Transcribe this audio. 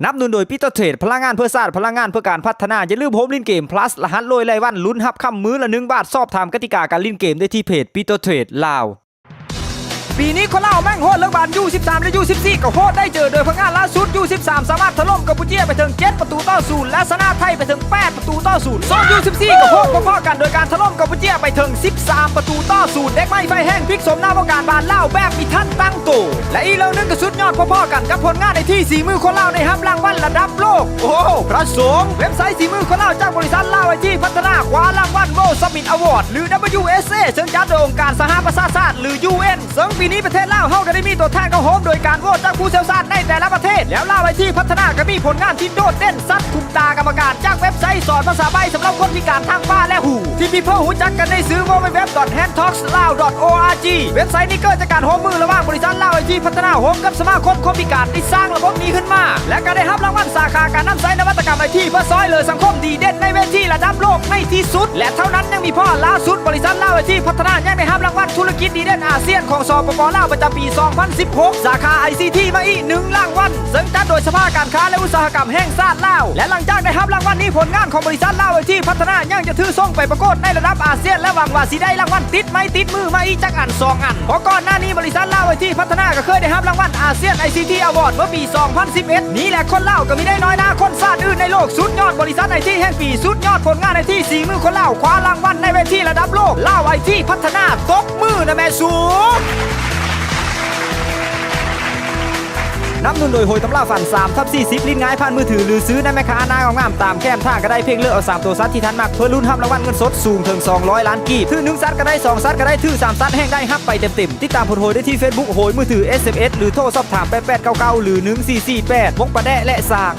ໜັບໜູນໂດຍ Pito Trade ພະລັງງານເພື່ອຊາດ ພະລັງງານເພື່ອການພັດທະນາ. ຢ່າລືມໂຮມຫຼິ້ນເກມ Plus ລະຫັດໂລຍລາຍວັນ ລຸ້ນຮັບຄຳມື້ລະໜຶ່ງບາດ. ສອບຖາມກະຕິກາການຫຼິ້ນເກມໄດ້ທີ່ເພຈ Pito Trade ລາວ. ປີນີ້ຄົນລາວແມ່ງໂຫດເລິກບານ ຢູສິບສາມ ແລະ ຢູສິບສີ່ ກໍໂຫດໄດ້ເຈີ ໂດຍຜົນງານລ່າສຸດ ຢູສິບສາມ ສາມາດຖະຫຼົ່ມກຳປູເຈຍໄປເຖິງ ເຈັດປະຕູຕໍ່ສູນ ແລະ ຊະນະໄທໄປເຖິງ ແປດປະຕູຕໍ່ສູນ. ສ່ວນ ຢູສິບສີ່ ກໍໂຫດພໍໆກັນ ໂດຍການຖະຫຼົ່ມກຳປູເຈຍໄປເຖິງ ສິບສາມປະຕູຕໍ່ສູນ. ເດັກໃໝ່ໄຟແຮງພິກສົມໜ້າວົງການບານລາວແບບມີທັນຕັ້ງໂຕ. ແລະ ອີກເລື່ອງໜຶ່ງກໍສຸດຍອດພໍໆກັນກັບຜົນງານໃນທີ່ສີມືຄົນລາວໄດ້ຮັບລາງວັນລະດັບໂລກ. ໂອ້ ພະສົງ! ເວັບໄຊສີມືຄົນລາວຈາກບໍລິສັດລາວໄອທີພັດທະນາ ຄວ້າລາງວັນ World Summit Award ຫຼື WSA ເຊິ່ງຈັດໂດຍອົງການສະຫະປະຊາຊາດ ຫຼື UN ເຊິ່ງປີນີ້ປະເທດລາວເຮົາກໍໄດ້ມີຕົວແທນເຂົ້າຮ່ວມໂດຍການໂຫວດຈາກຜູ້ຊ່ຽວຊານໃນແຕ່ລະປະເທດ. ແລ້ວລາວໄອທີພັດທະນາກໍມີຜົນງານທີ່ໂດດເດັ່ນ ສັດຂຸມຕາກຳມະການຈາກເວັບໄຊສອນພາສາໄບສຳລັບຄົນພິການທາງຕາ ແລະ ຫູ ທີ່ People ຮູ້ຈັກກັນໃນຊື່ www.handtalkslaw.org. ເວັບໄຊນີ້ເກີດຈາກການຮ່ວມມືລະຫວ່າງບໍລິສັດລາວໄອທີພັດທະນາ ຮ່ວມກັບສະມາຄົມຄົນພິການ ທີ່ສ້າງລະບົບນີ້ຂຶ້ນມາ ແລະ ກໍໄດ້ຮັບລາງວັນສາຂາການນຳໃຊ້ນະວັດຕະກຳໄອທີ ເພື່ອຊ່ອຍເຫຼືອສັງຄົມດີເດັ່ນໃນເວທີລະດັບໂລກໃນທີ່ສຸດ. ແລະ ເທົ່ານັ້ນຍັງມີພໍ້, ລ່າສຸດບໍລິສັດລາວໄອທີພັດທະນາຍັງໄດ້ຮັບລາງວັນທຸລະກິດດີເດັ່ນອາຊຽນຂອງ ສປປ ລາວ ປະຈຳປີສອງພັນສິບຫົກ ສາຂາໄອຊີທີມາອີກໜຶ່ງລາງວັນ ເຊິ່ງຈັດໂດຍສະພາການຄ້າ ແລະ ອຸດສາຫະກຳແຫ່ງຊາດລາວ. ແລະ ຫຼັງຈາກໄດ້ຮັບລາງວັນນີ້, ຜົນງານຂອງບໍລິສັດລາວໄອທີພັດທະນາຍັງຈະຖືກສົ່ງໄປປະກວດໃນລະດັບອາຊຽນ ແລະ ຫວັງວ່າຊິໄດ້ລາງວັນຕິດໄມ້ຕິດມືມາອີກຈັກອັນສອງອັນ, ເພາະກ່ອນໜ້ານີ້ບໍລິສັດລາວໄອທີພັດທະນາກໍເຄີຍໄດ້ຮັບລາງວັນອາຊຽນໄອຊີທີອະວອດເມື່ອປີສອງພັນສິບເອັດ. ນີ້ແຫຼະ ຄົນລາວກໍມີໄດ້ນ້ອຍໜ້າຄົນຊາດອື່ນໃນໂລກ. ສຸດຍອດບໍລິສັດໄອທີແຫ່ງປີ, ສຸດຍອດຜົນງານໄອທີສີມືຄົນລາວ ຄວ້າລາງວັນໃນເວທີລະດັບໂລກ. ລາວໄອທີພັດທະນາ ຕົບມືນະແມ່ສູ. ໜັບໜູນໂດຍ ໂຮຍຕຳລາຝັນ ສາມທັບສີ່ສິບ ຫຼິ້ນງ່າຍຜ່ານມືຖື ຫຼື ຊື້ໃນແມ່ຄ້າໜ້າງາມໆຕາມແຄມທາງກໍໄດ້. ພຽງເລືອກເອົາສາມໂຕສັດທີ່ທ່ານມັກ ເພື່ອລຸ້ນຮັບລາງວັນເງິນສົດສູງເຖິງສອງຮ້ອຍລ້ານກີບ. ຖືໜຶ່ງສັດກໍໄດ້, ສອງສັດກໍໄດ້, ຖືສາມສັດແຮ່ງໄດ້ຮັບໄປເຕັມໆ. ຕິດຕາມໂພສໂຮຍໄດ້ທີ່ເຟສບຸກ ໂຮຍມືຖື ເອສເອັມເອສ ຫຼື ໂທສອບຖາມ ແປດແປດເກົ້າເກົ້າ ຫຼື ໜຶ່ງສີ່ສີ່ແປດ. ມົກປະແດະ ແລະ ສາກ.